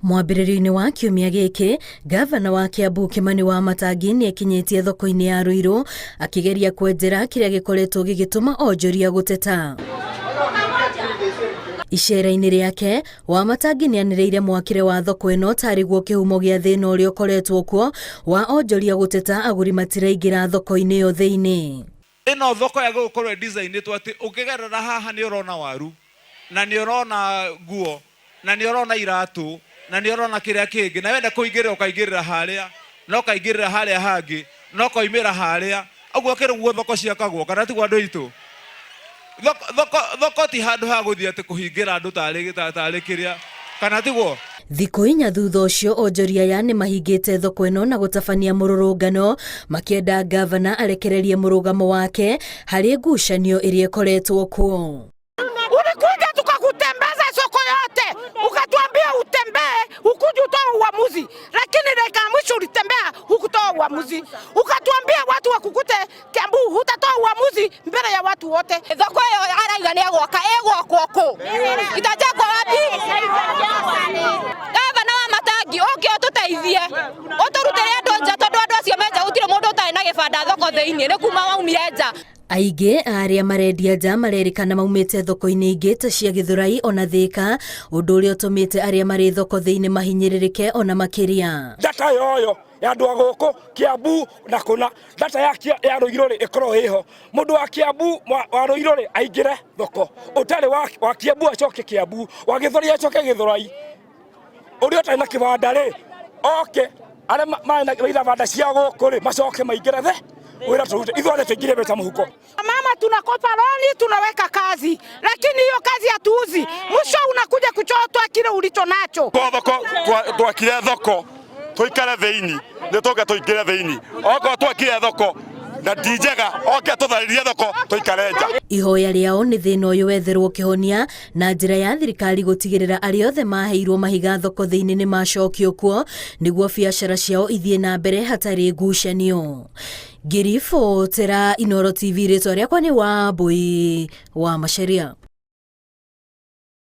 Mwambĩrĩrio-inĩ wa kiumia gĩkĩ, ngavana wa Kiambu Kimani Wamatangi nĩekinyĩtie thoko-inĩ ya Ruiru akĩgeria kwenjera kĩrĩa gĩkoretwo gĩgĩtũma onjoria gũteta. Icera-inĩ rĩake, Wamatangi nĩanĩrĩire mwakĩre wa thoko ĩno tarĩ guo kĩhumo gĩa thĩna ũrĩa ũkoretwo kuo wa onjoria gũteta agũri matiraingĩra thoko-inĩ ĩyo thĩinĩ. Ĩno thoko yagĩrĩirwo gũkorwo ĩ designĩtwo atĩ ũkĩgerera haha nĩ ũrona waru, na nĩ ũrona nguo, na nĩ ũrona iratũ, na nĩ ũrona kĩrĩa kĩngĩ, na wenda kũingĩrĩra ũkaingĩrĩra harĩa, na ũkaingĩrĩra harĩa hangĩ, na ũkoimĩra harĩa. Ũguo akĩrĩ guo thoko ciakagwo, kana tiguo andũ aitũ? Thoko, thoko, thoko ti handũ ha gũthiĩ atĩ kũhingĩra andũ tarĩ, tarĩ kĩrĩa, kana tiguo? Thikũ inya thutha ũcio onjoria aya nĩmahingĩte thoko ĩno na gũtabania mũrũrũngano makĩenda ngavana arekererie mũrũgamo wake harĩ ngucanio ĩrĩa ĩkoretwo kuo. Ulikuja tukakutembeza soko yote, ukatuambia utembee ukuje utoe uamuzi, lakini dakika ya mwisho ulitembea hukutoa uamuzi. Ukatuambia watu wakukute Kiambu, hutatoa uamuzi mbele ya watu wote. Thoko ĩyo arauga nĩ egwaka, ĩgwakwo kũ? Itajengwa wapi? Gavana wa Matangi ũke ũtũteithie, ũtũrutĩre andũ nja, tondũ andũ acio me nja gũtirĩ mũndũ ũtarĩ na gĩbanda thoko thĩinĩ, nĩ kuma waumire nja. Aingĩ a arĩa marendia nja marerĩkana maumĩte thoko-inĩ ingĩ ta cia Gĩthũrai ona Thĩka, ũndũ ũrĩa ũtũmĩte arĩa marĩ thoko thĩinĩ mahinyĩrĩrĩke ona makĩria. Data yoyo ya andũ a gũkũ Kiambu na kũna data ya ya Ruiru rĩ ĩkorwo ĩho mũndũ wa Kiambu wa Ruiru rĩ aingĩre thoko ũtarĩ wa Kiambu acoke Kiambu wa Gĩthũrai acoke Gĩthũrai ũrĩa ũtarĩ na kĩbanda rĩ oke arĩa marĩ na ibanda cia gũkũ rĩ macoke maingĩre the wĩra tũrute ithuothe tũingĩrie mbeca mũhuko. Mama tunakopa loni tunaweka kazi, lakini hiyo kazi hatuuzi. Mwisho unakuja kuchotwa kile ulicho nacho. Kwa thoko twakire thoko tuikare thiini ni tuke tuingire thiini okorwo twakire thoko na ti njega oke tutharirie thoko tuikare nja. Ihoya rĩao nĩ thĩna ũyũ wetherwo kĩhonia na njĩra ya thirikari gũtigĩrĩra arĩa othe maheirwo mahiga thoko thĩinĩ nĩ macokio kuo nĩguo biacara ciao ithiĩ na mbere hatarĩ ngucanio. Ngĩribotera Inooro TV rĩtwa rĩakwa nĩ Wambui wa Macharia.